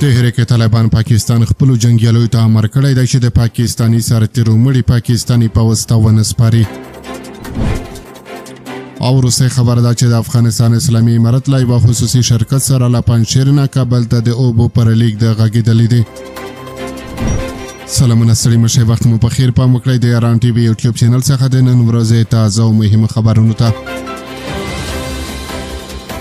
تحریک طالبان پاکستان خپلو جنګیالیو ته امر کړی دی چې د پاکستاني سرتېرو مړي پاکستاني پوځ ته ونه سپاري. او وروستۍ خبره ده چې د افغانستان اسلامي امارت له یوه خصوصي شرکت سره له پنجشېر نه کابل ته د اوبو پر لیږد غږېدلی دی. سلامونه، ستړي مه شئ، وخت مو په خیر. پام وکړئ د ایران ټي وي یوټیوب چینل څخه د نن ورځې تازه او مهمو خبرونو ته.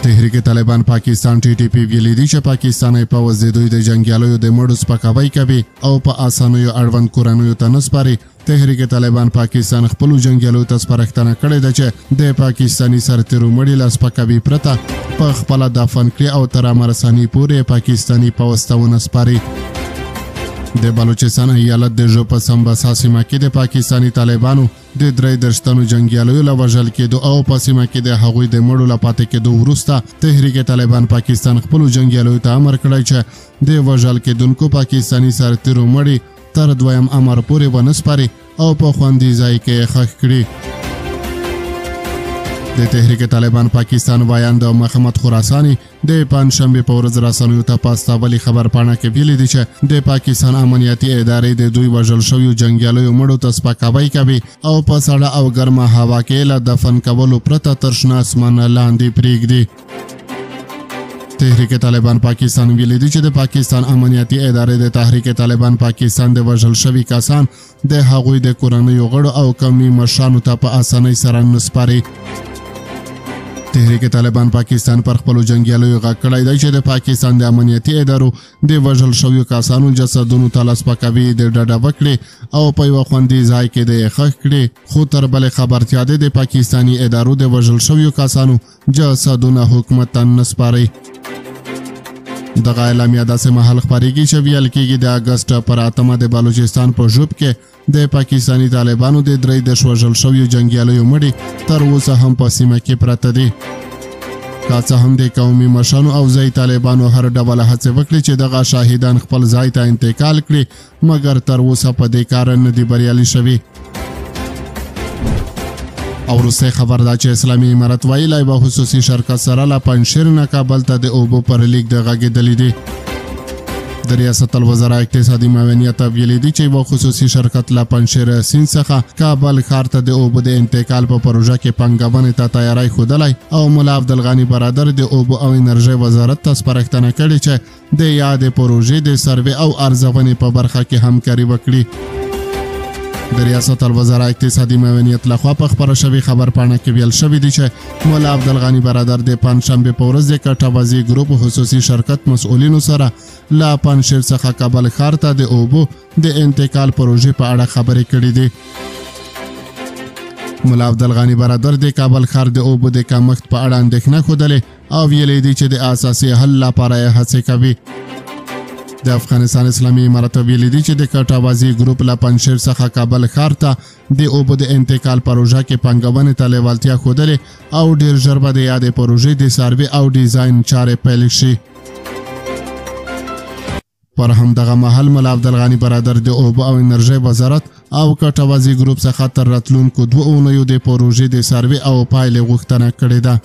تحریک طالبان پاکستان ټي ټي پي ویلي دي چې پاکستاني پوځ د دوی د جنګیالیو د مړو سپکاوی کوي او په اسانیو اړوند کورنیو ته نه سپاري. تحریک طالبان پاکستان خپلو جنګیالیو ته سپارښتنه کړې ده چې د پاکستاني سرتېرو مړي له سپکاوي پرته په خپله دفن کړي او تر امرثاني پورې پاکستاني پوځ ته ونه سپاري. د بلوچستان ایالت د ژوب په سمبسا سیمه کې د پاکستاني طالبانو د 33 تنو جنګیالیو له وژل کېدو او په سیمه کې د هغوی د مړو له پاتې کېدو وروسته تحریک طالبان پاکستان خپلو جنګیالیو ته امر کړی چې د وژل کېدونکو پاکستاني سرتېرو مړي تر دویم امر پورې ونه سپاري او په خوندي ځای کې یې ښخ کړي. د تحریک طالبان پاکستان ویاند محمد خراساني د پنجشنبې په ورځ رسنیو ته په استولې خبرپاڼه کې ویلي دي چې د پاکستان امنیتي ادارې د دوی وژل شویو جنګیالیو مړو ته سپکاوی کوي او په سړه او ګرمه هوا کې له دفن کولو پرته تر شنه اسمانه لاندې پرېږدي. تحریک طالبان پاکستان ویلي دي چې د پاکستان امنیتي ادارې د تحریک طالبان پاکستان د وژل شوي کسان د هغوی د کورنیو غړو او قومي مشرانو ته په اسانۍ سره نه سپاري. تحریک طالبان پاکستان پر خپلو جنګیالیو غږ کړی دی چې د پاکستان د امنیتي ادارو د وژل شویو کسانو جسدونو ته له سپکاوي د ډډه وکړي او په یوه خوندي ځای کې د یې ښخ کړي، خو تر بلې خبرتیا دې د پاکستاني ادارو د وژل شویو کسانو جسدونه حکومت ته نه سپاري. دغه اعلامیه داسې مهال خپرېږي چې ویل کېږي د اګسټ پر 8 د بلوچستان په ژوب کې د پاکستاني طالبانو د 33 وژل شویو جنګیالیو مړي تر اوسه هم په سیمه کې پراته دي. که څه هم د قومي مشرانو او ځایي طالبانو هر ډول هڅې وکړي چې دغه شاهدان خپل ځای ته انتقال کړي، مګر تر اوسه په دې کار نه دي بریالي شوي. او وروستی خبر دا چې اسلامي امارت وایي له یوه خصوصي شرکت سره له پنجشېر نه کابل ته د اوبو پر لیږد غږېدلي دي. د ریاست الوزرا اقتصادي معاونیت ویلي دي چې یوه خصوصي شرکت له پنجشېر سیند څخه کابل ښار ته د اوبو د انتقال په پروژه کې پانګونې ته تیاری ښودلی او ملا عبدالغني برادر د اوبو او انرژۍ وزارت ته سپارښتنه کړې چې د یادې پروژې د سروې او ارزونې په برخه کې همکاري وکړي. د ریاست الوزرا اقتصادي معاونیت لخوا په خپره شوې خبرپاڼه کې ویل شوي دي چې ملا عبدالغني برادر د پنجشنبې په ورځ د کټوازي ګروپ خصوصي شرکت مسؤلینو سره له پنجشېر څخه کابل ښار ته د اوبو د انتقال پروژې په اړه خبرې کړې دي. ملا عبدالغني برادر د کابل ښار د اوبو د کمښت په اړه اندېښنه ښودلې او ویلي دي چې د اساسي حل لپاره یې هڅې کوي. د افغانستان اسلامي امارت ویلي دي چې د کټوازي ګروپ له پنجشېر څخه کابل ښار ته د اوبو د انتقال پروژه کې پانګونې ته لیوالتیا ښودلې او ډېر ژر به د یادې پروژې د سروې او ډیزاین چارې پیل شي. پر همدغه مهال ملا عبدالغني برادر د اوبو او انرژۍ وزارت او کټوازي ګروپ څخه تر راتلونکو 2 اونیو د پروژې د سروې او پایلې غوښتنه کړې ده.